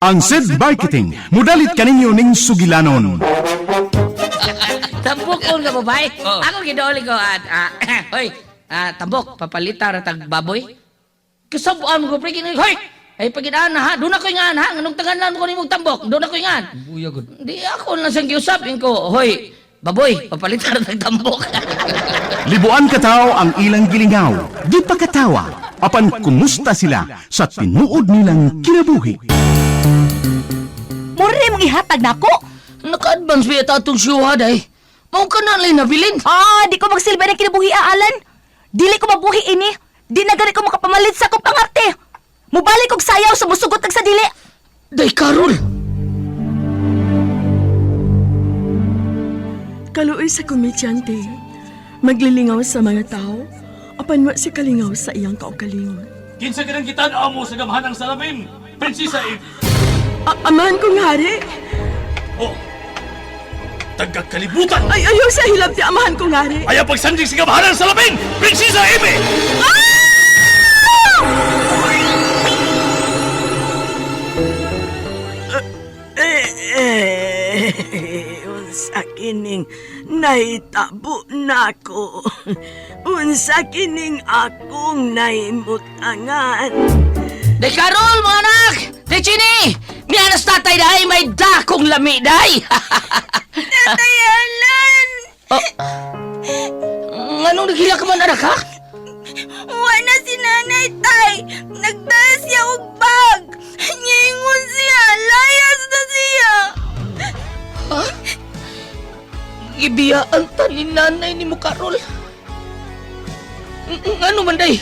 Ang SED Marketing, mudalit kaninyo ning sugilanon. Tambok ko nga babae. Ako gidooli ko at hoy, tambok papalita ra tag baboy. Kasabuan ko pre kini hoy. Ay pagidaan na ha, doon ako ingan ha, nganong tanganan ko nimong tambok, doon ako ingan. Buya gud. Di ako lang siyang giusap ko, hoy, baboy, papalita ra tag tambok. Libuan kataw ang ilang gilingaw, di pa katawa, apan kumusta sila sa tinuod nilang kinabuhi. Mura mong ihatag nako. Naka-advance ba yata atong siyuha day? Mao ka na lang nabilin. Ah, di ko magsilbi ng kinabuhi, Alan. Dili ko mabuhi ini. Di na gani ko makapamalit sa akong pangarte. Mubalik og sayaw sa musugot ag sa dili. Day Karol. Kaluoy sa komedyante. Maglilingaw sa mga tao, apan wa si kalingaw sa iyang kaugalingon. Kinsa ka nang gitan-aw mo sa gamhanang salamin, Prinsesa Eve? Amahan kong hari! Oh, tagakalibutan! Ay, ayaw sa hilabti, amahan kong hari! Ayaw pagsanding sa gamhanang salamin, Prinsesa Eve! Eh, unsa kining nahitabo nako. Unsa kining akong nahimutangan. Day Karol, mga anak! Day Chini! Mianas tatay day, may dakong lami day! Tatay Alan! Oh. Nganong naghila ka man, anak, ha? Wala si nanay tay! Nagdala siya og bag! Niingon siya! Layas na siya! Gibiyaan ta ni nanay ni mo, Karol. Ngano man, day?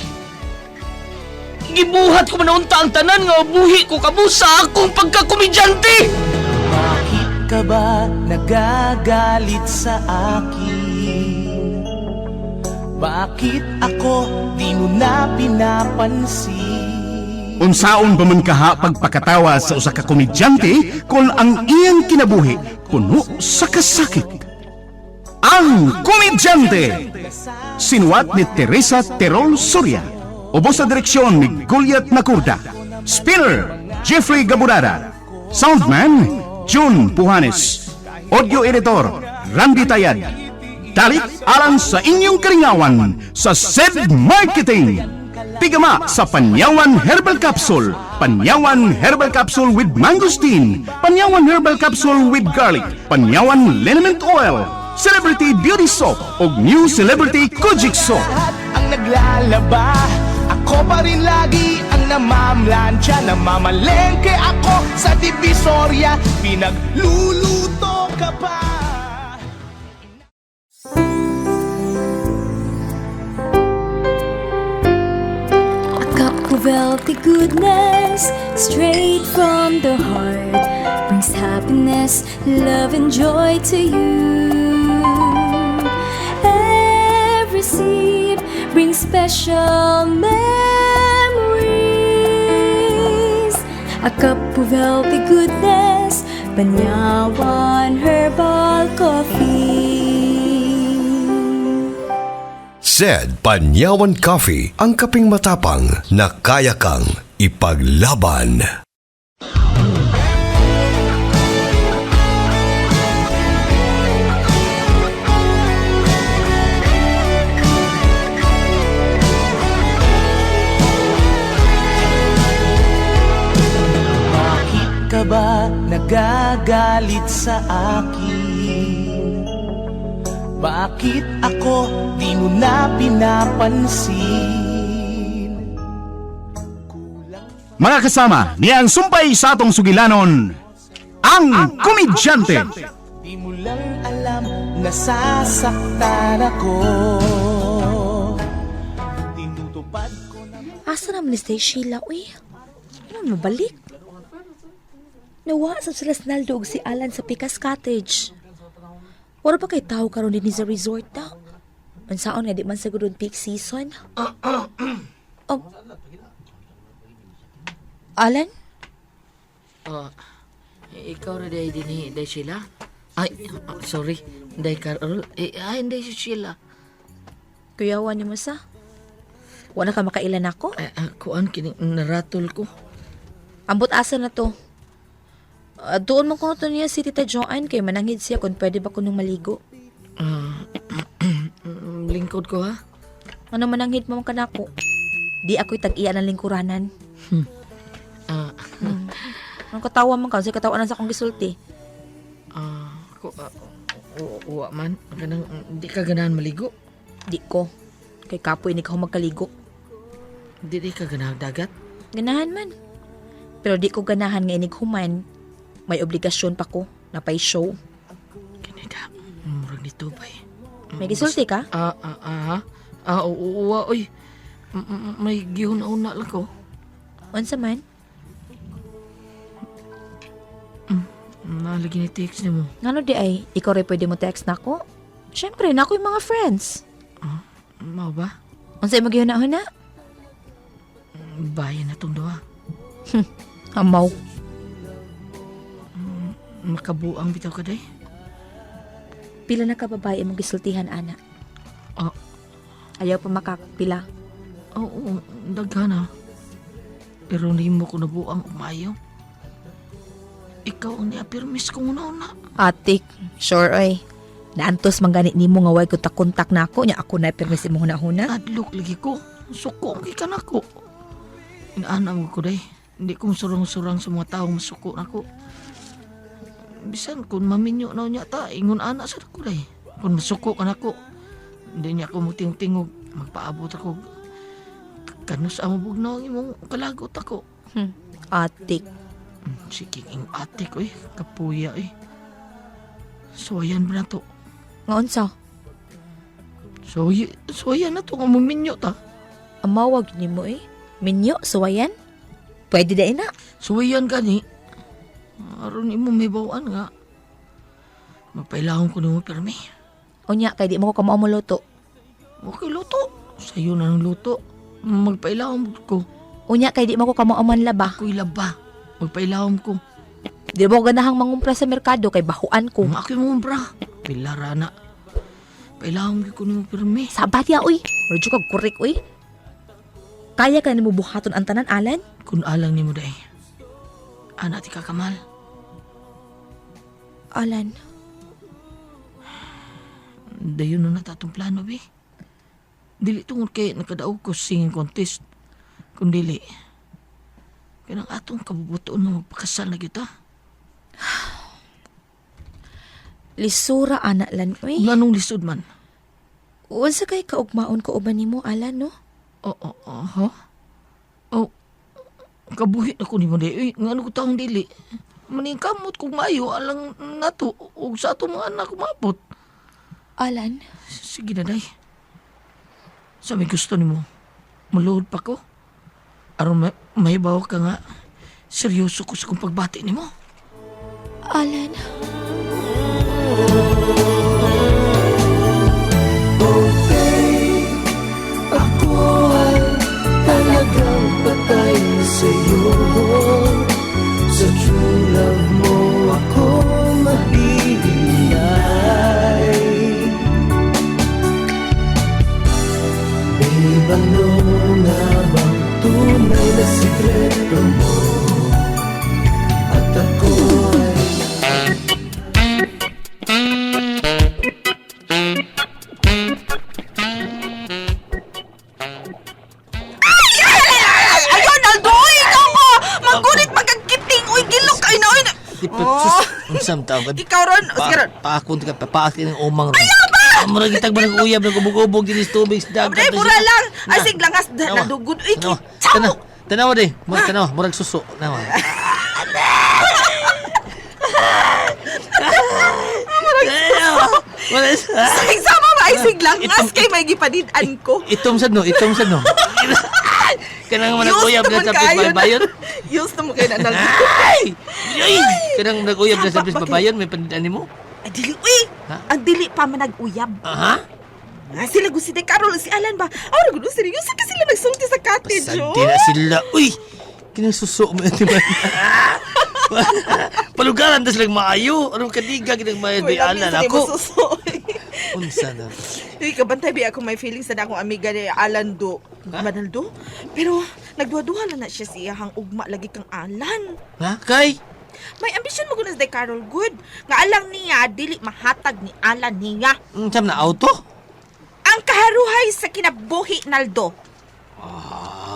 Gibuhat ko man unta ang tanan nga buhi ko kamo sa akong pagkakomedyante! Bakit ka ba nagagalit sa akin? Bakit ako di mo na pinapansin? Unsaon ba man kaha pagpakatawa sa usa ka komedyante kung ang iyang kinabuhi puno sa kasakit? Ang Komedyante! Sinuwat ni Teresa Terol Soria. Ubos sa direksyon ni Goliath Nakurda. Spinner, Jeffrey Gaburada. Soundman, June Puhanes. Audio editor, Randy Tayad. Dalit alang sa inyong karingawan sa SED Marketing. Tigama sa Panyawan Herbal Capsule, Panyawan Herbal Capsule with Mangosteen, Panyawan Herbal Capsule with Garlic, Panyawan Liniment Oil, Celebrity Beauty Soap ug New Celebrity Kojic Soap. Lahat ang naglalaba, ako pa rin lagi ang namamlansya. Namamalengke ako sa Divisoria, pinagluluto ka pa. A cup of healthy goodness, straight from the heart, brings happiness, love, and joy to you. Every sip brings special memories. A cup of healthy goodness, Banyawan Herbal Coffee. Said Panyawan Coffee, ang kaping matapang na kaya kang ipaglaban. Bakit ka ba nagagalit sa akin? Bakit ako di mo na pinapansin? Mga kasama, niya ang sumpay sa atong sugilanon, ang Komedyante. Di mo lang alam nasasaktan ako. Tinutupad ko na Asa naman ni Stay Sheila, uy? Ano mabalik? Nawa sa sila Snaldo ug si Alan sa Picas Cottage. Wala pa kay tao karon din sa resort ta. Unsaon nga di man siguro peak season. Oh. Alan? Oh, ikaw ra day dinhi, day Sheila? Ay, sorry, day Karol. Eh, ay, day si Sheila. Kuyawan ni mo sa? Wala ka makailan ako? Ay, kuan kining naratol ko. Ambot asa na to. Doon mo kuno to niya si Tita Joanne kay mananghid siya kung pwede ba kunong maligo. Lingkod ko ha. Ano mananghid mo man kanako? Di ako'y tag-iya ng lingkuranan. Ah, Anong katawa man ka? Sa katawanan sa akong gisulti. ako, uwa man. Ganang, di ka ganahan maligo. Di ko. Kay kapoy ni ka magkaligo. Di ka ganahan dagat. Ganahan man. Pero di ko ganahan nga inig human. May obligasyon pa ko. Napay show. Kinida, murag nito ba eh. May gisulti ka? Ah, ah, ah, ha? Ah, oo, uwa, oy. May gihuna-una lang ko. Unsa man? Nalagi ni text nimo. Ngano di ay, ikaw rin pwede mo text nako? Siyempre, nako yung mga friends. Mao ba? Unsa imong gihuna-huna? Bayan na tong duha. Amaw. Makabuang bitaw ka day. Pila na ka babae imong gisultihan, ana? Ah. Ayaw pa makapila. Oo, daghan ha. Pero nimo ko nabuang umayo. Ikaw ang niapirmis kong una-una. Atik, sure oy. Naantos man gani nimo nga way ko ta kontak nako nya ako na permis imong huna-huna. Adlok lagi ko. Suko ang gikan ako. Inaana mo ko day. Hindi ko surang-surang sa mga taong masuko nako. Bisan kung maminyo na niya ta, ingon ana sa ko day. Kung masuko ka nako, hindi niya ako muting-tingog. Magpaabot ako. Kanus ang mabugnaw ang imong kalagot ako. Atik. Sige, ing ate ko eh. Kapuya eh. So, ayan ba na to? Nga unsa? So, so ayan na to. Nga maminyo ta. Amawag nimo eh. Minyo, suwayan. Pwede da ina. Suwayan gani. Aron imo may bawaan nga. Magpailahon ko nimo permi. Unya kay di mo ko kamao moluto. Okay luto. Sayo na ng luto. Magpailahon ko. Unya kay di mo ko kamao manlaba. Ako'y laba. Magpailahon ko. Di mo ko ganahang mangumpra sa merkado kay bahuan ko. Kung ako'y mumbra. Pilara na. Pailahon ko nimo permi. Sabat ya uy. Radyo kag kurik uy. Kaya ka nimo buhaton ang tanan Alan? Kun alang nimo day. Ana ti kakamal. Alan, Dayon na natatong plano bi. Dili tungod kay nakadaog ko singing contest. Kun dili. Kanang atong kabubuton nga magpakasal na kita. lisura ana lan uy. Nganong lisod man? Unsa kay kaugmaon ko uban nimo Alan no? Oo, oh, ha? Oh, kabuhi na ko ni mo di. Uy, ngano ko taong dili. Maningkamot kog maayo alang nato ug sa atong mga anak umabot. Alan, Sige na, day. Sa may gusto nimo, maluhod pa ko. Aron mahibaw ka nga, seryoso ko sa kong pagbati nimo. Alan. Ako ay talagang patay sa'yo. Sa true love mo ako mahihinay. Babe, ano nga bang tunay na sikreto mo? At ako ay Ayun, Aldo! Uy, ikaw mo! Maggunit magkakiting! Uy, gilok! Ay, na, uy! na. Oh. Unsam taon ka. Ikaw ron, sige ron. Paakon ka, papaak ng umang ron. Ayaw ba? Murag itag ba nag-uyab, nag-ubog-ubog, dinis tubig, sa dagat. Ay, mura lang! Ay, sig langas, nadugod. Uy, Tanawa. kitsaw! Tanawa, tanawa di. Murag tanawa, murag suso. Tanawa. Murag Sig, sama ba? Ay, sig langas Itong- kay may gipadid-an ko. Itom sad no, itom sad no. Kanang Use manag-uyab na naman sa kayo na. babayon. Use na mo kayo na Naldo. Ay! Ay! Kanang manag-uyab na sa Saba, bakit? babayon, may pandidan nimo? Ay, dili, uy! Ha? Ang dili pa manag-uyab. Aha. Ah, sila gusto si Carol, si Alan ba? Aw, nagulo seryoso kasi sila nagsulti sa cottage, oh. Pasagdi na sila. Uy! Kinasuso mo yun, di ba? Palugaran tas lang maayo. Anong kadiga ginang maayo Uy, di alan lami sa ako. masuso. Unsa na? Uy, kabantay ba ako may feelings na akong amiga ni Alan do. Ha? Manaldo? Pero nagduha-duha na na siya sa iyahang ugma lagi kang Alan. Ha? Kay? May ambisyon mo gud si Carol good. Nga alang niya dili mahatag ni Alan niya. Saan na auto? Ang kaharuhay sa kinabuhi Naldo.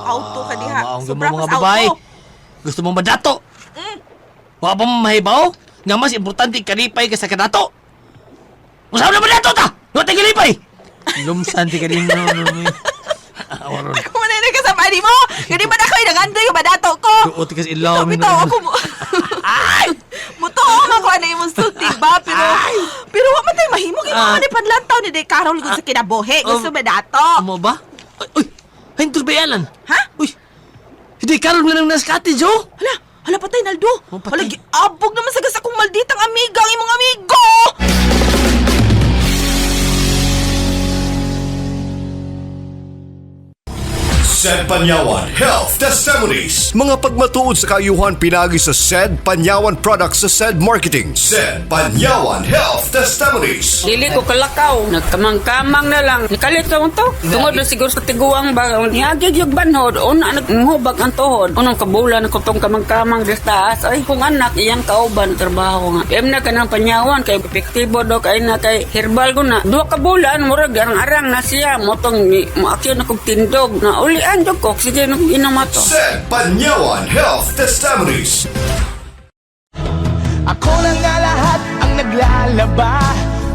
Auto ka diha. Maong Sobra mga pas babae. auto. Gusto mong madato? Wa pa mo mahibaw? Nga mas importante kalipay kaysa kadato. Usaw na madato ta! Wa tayo kalipay! Lumsan ti kanino. Awaron. Ako man na kasama ni mo. Gani man ako inangandoy nga madato ko. Duot kasi ilaw. Bitaw ako mo. Ay! Mutuo man ko ano imong sulti ba pero pero wa man tay mahimo kay Ah. man ni panlantaw ni Day Carol gud sa kinabuhi. Gusto madato. Amo ba? Ay, uy! Hintos ba yalan? Ha? Uy! Hindi, Carol nga nang nasa cottage, oh! Hala, hala patay Naldo. Oh, patay. Hala giabog naman sa gas akong malditang amiga ang imong amigo. Said Panyawan Health Testimonies. Mga pagmatuod sa kaayuhan pinagi sa Said Panyawan Products sa Said Marketing. Said Panyawan Health Testimonies. Dili ko kalakaw, nagkamang-kamang na lang. Nikalit ka to. Tungod na siguro sa tiguang ba, niagig yung banhod, una naghubag ang tuhod. Unang kabulan ko tong kamang-kamang des taas. Ay, kung anak, iyang kauban, trabaho nga. Em na ka ng panyawan, kay epektibo do, kay na kay herbal ko na. Duha ka bulan, murag, arang-arang na siya. Motong, maakyo na kong tindog. Na ulian jud ko, sige na kong inamato. Said Panyawan Health Testimonies. Ako na nga lahat ang naglalaba.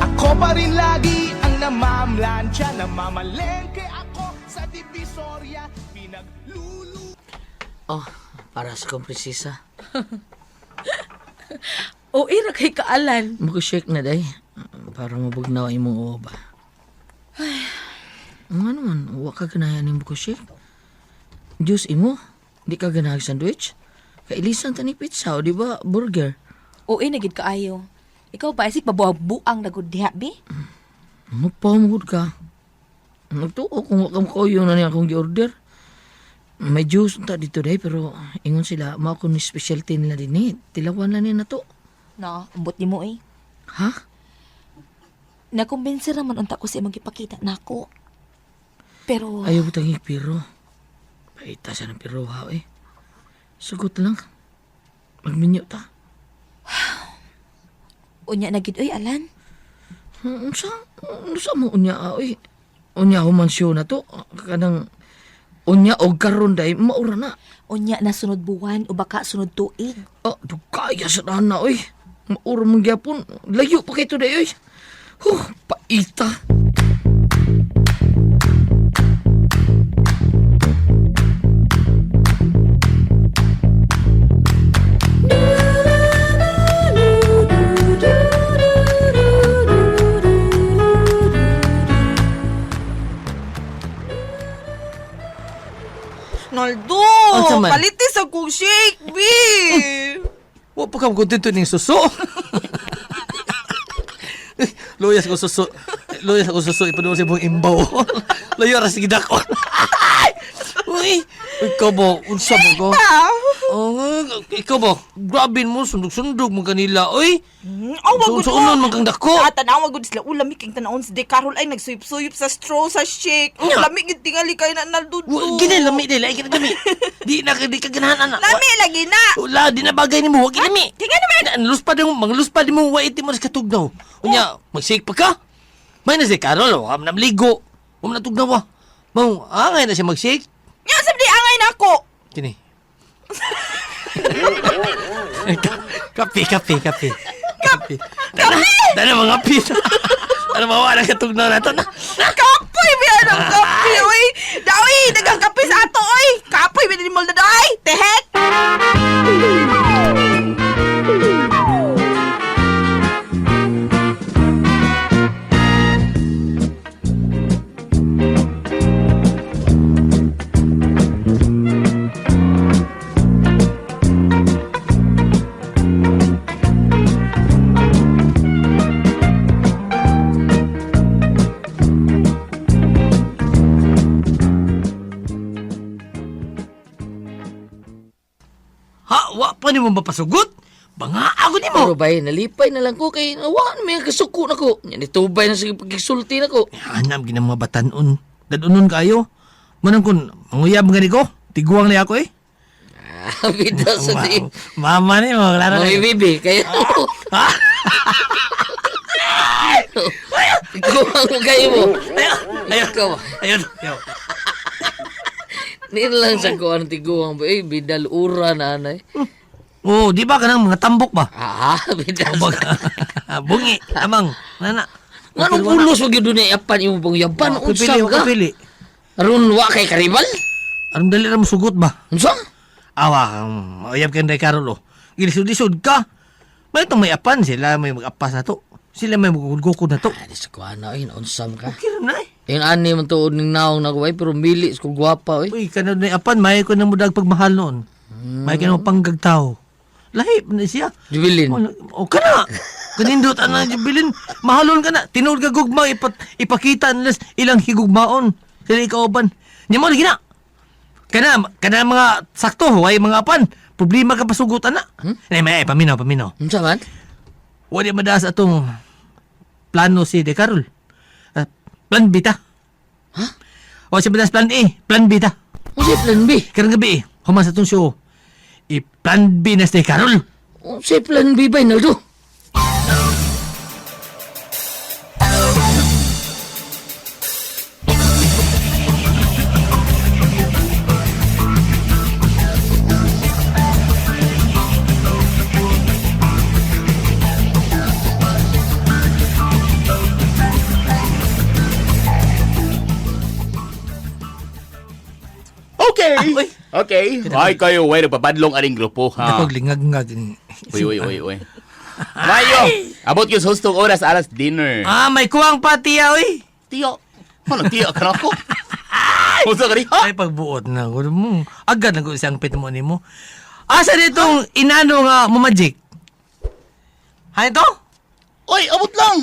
Ako pa rin lagi ang namamlansya. Namamalengke ako sa Divisoria. Pinaglulu... Oh, para sa kong prinsesa. O ira kay kaalan. Muko-shake na day. Para mabugnaw imong uwa ba. Nga naman, wa ka ganahan ng buko-shake. Diyos imo, di ka ganahag sandwich. Kailisan ta ni pizza o di ba burger. O na gid kaayo. Ikaw ba isip pabuang-buang na gud diha bi? Magpamugod ka. Nagtuo kung wa ka makauyo na niya akong gi-order. May juice ta dito day pero ingon sila mao ko ni specialty nila din eh. Tilawan na niya na to. No, ambot nimo eh. Ha? Nakumbinsi raman unta ko sa imong gipakita nako. Pero Ayaw ko tanging piro. Paita siya ng piro ha eh. Sugot lang. Magminyo ta. unya na gid oy Alan. Unsa? Unsa mo unya ah, oy? Unya human show na to. Kanang unya og karon day maura na. Unya na sunod buwan o baka sunod tuig. Ah, dugaya sa dana oy. Maura man gyapon. Layo pa kay to day oy. Huh, paita. Naldo, Unsa man? paliti sa kong shake, bi. Wa pa ka kontento ning suso. Luyas ko suso. Luyas ko suso. Ipaduwa sa ibong imbaw. Layo ra sige dakon. Uy, ikaw ba? Unsa mo ko? Oh, ikaw ba? Grabe mo, sundog-sundog mo kanila. Uy, Oh, wag gud sa unon man kang dako. Ah, tanawa gud sila. Ulam king tanawon si De Carol ay nagsuyop-suyop sa straw sa shake. Nya. Lami gid tingali kay na Naldo. Wa- Gini, lami di, lain ka na lami. Di na, di ka ganahan, anak. Lami lagi na. Wala, di na bagay nimo, wag lami. Tingnan naman. Na, luspad mo, mangluspad mo, wa iti mo sa katugnaw. Unya, mag-shake pa ka. May na si Carol, wa man namligo. Wa man natugnaw wa. Mau, angay na siya mag-shake. Nya sab di angay nako. Kini. Kape, kape, kape. Kape. Dana, dana mga pita. Ano mawa na katugnaw na to na. Kapoy bi anong kape oy. Daoy, daghang kape sa ato oy. Kapoy bi ni mo na doy. Tehek. Ha, wa pa nimo mapasugot? Banga ako nimo. Pero bay, nalipay na lang ko kay wa na may kasuko na ko. Nya nitubay na sa pagkisulti na ko. Hanam ginang mga batanon. Dadunon kayo. Manang kun manguyab gani ko. Tiguang na ako eh. Bida sa di. Mama ni mo, klaro. Mami bibi, kayo. Ikaw ang kayo mo. Ayaw. Ikaw. Ayaw. Ayaw. Niin lang sa kuan tiguang ba? Eh, bidal ura na anay. Oh, di ba kanang mga tambok ba? Ah, bidal. Bungi, amang, nana. Nganong pulos wag yun na iapan imong pangyaban? Ako Unsa pili, ako ka? pili. Aron wa kay karibal? Aron dali ra mo sugot ba? Unsa? Awa, uyab kang day Karol oh. Gilisod-lisod ka. May itong may apan sila, may mag-apas na to. Sila may magugod na to. Ay, sa kuan na oy, naunsam ka. Okay ra na eh. Yung ani man tuod ning naong nako ay pero mili ko gwapa oy. Uy, kanod na apan, may ko na mo dag pagmahal noon. May ka na mo panggagtaw. Lahi na siya. Jubilin. O kana. Kanindot ana jubilin. Mahalon ka na. Tinuod ka gugma ipakita nila ilang higugmaon. Sila ikauban. Nya mo lagi na. Kana kana mga sakto way mga apan. Problema ka pasugot ana. Hmm? Ay, may ay, paminaw, paminaw. Unsa man? Wala madaas atong plano si De Carol. Ah, plan B ta. Ha? O siya madaas plan A, plan B ta. Unsa plan B? Karong gabi eh, human sa itong show. I-plan B na si De Carol. Unsa plan B ba Naldo? Okay. Uy. Okay. Ay kayo, way nagpabadlong aning grupo ha. Dakog lingag-ngag. Uy, uy, uy, uy. Mayo, abot yung hustong oras alas dinner. Ah, may kuwang pa tiya, uy. Tiyo. Ano, tiyo ka na ako? Unsa ka ha? Ay, pagbuot na. Gulo mo. Agad na ko siyang pit mo ni mo. Asa ditong inano nga mamagic? Hay to? Uy, abot lang.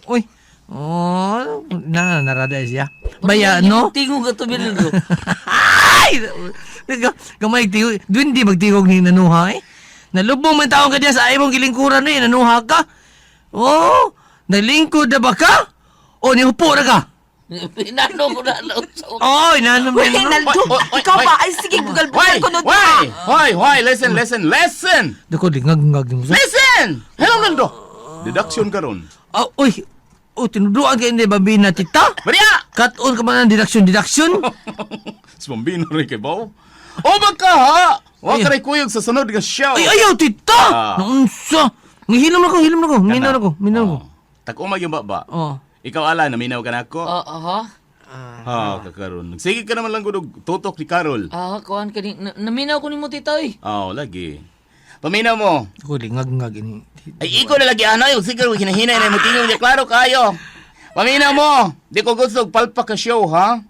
Uy. Oh, na narada siya. Baya no? Tingog ka to Naldo. Ay! Gamay tigog. Duwindi magtigog ni nanuha eh. Nalubong man taong ka diyan sa imong gilingkuran eh. Nanuha ka. Oh, nalingkod na ba ka? O nihupo na ka? Inano ko na lang sa Oh, inano mo. Uy, Naldo, Oy, oy, ikaw oy. ba? Ay, sige, bugal-bugal Hoy, ko nun. hoy, hoy, hoy, listen, listen, listen. Dako lingag-ngag mo sa. Listen! Hello, Naldo. Deduction karon. Oh, uy. Oh, tinuduan ka hindi babina tita. Maria! Cut-on ka man ang deduction, deduction. Si Bambino rin kay Bao. O baka ha! Wa Ay. ka rin kuyog sa sunod nga show. Ay, ayaw, tita! Ah. Naunsa. Ngihinom na ko, hinom na ko, minaw na ko, minaw ko. Oh. Tag-umag yung baba. Oh. Ikaw ala, naminaw ka na ako. Ah, aha. Ha, kakaron. Sige ka naman lang gudog tutok ni Carol. Ah, kuan ka ni naminaw ko nimo tita oy. Oh, lagi. Paminaw mo. Dako lingag-ngag ini. Ay, ikaw na lagi ano, yung siguro hinahinay na mo tingog niya klaro kayo. Paminaw mo. Di ko gusto og palpak ka show, ha?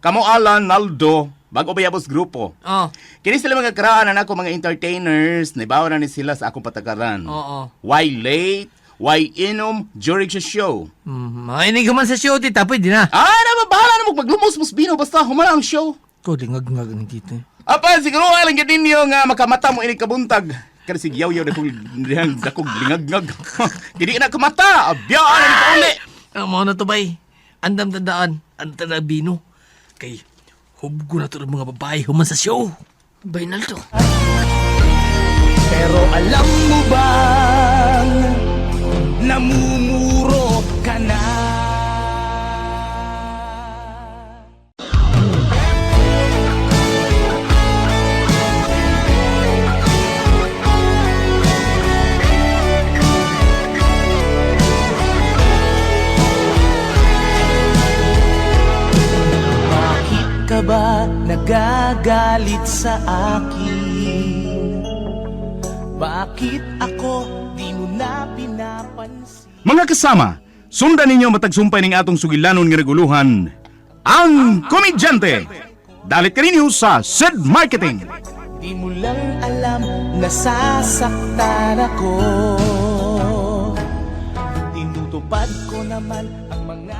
Kamo Alan Naldo, bago pa yabos grupo. Oh. Kini sila mga karaan na ako mga entertainers, nibaw na ni sila sa akong patakaran. Oo. Why late? Why inom during sa show? Ay, ka man sa show, tita. Pwede na. Ah, na bahala na mo maglumos mos bino basta humana ang show. Ko, lingag-ngag ni tita. Apa siguro ay lang gyud ninyo nga makamata mo ini kabuntag. Kada sig yaw-yaw dakog dihang dakog lingagngag. Dili na kamata. Abya na ni pauli. Ang mga na to, bay. Andam tandaan. Andam tandaan bino. Kay, hubgo na to ng mga babae human sa show. Bay Naldo. Pero alam mo bang namumuro ka na? Bakit ka ba nagagalit sa akin? Bakit ako di mo na pinapansin? Mga kasama, sundan ninyo matagsumpay ning atong sugilanon nga reguluhan, ang komedyante. Dalit kaninyo sa Sid Marketing. Di mo lang alam nasasaktan ako. Tinutupad ko naman ang mga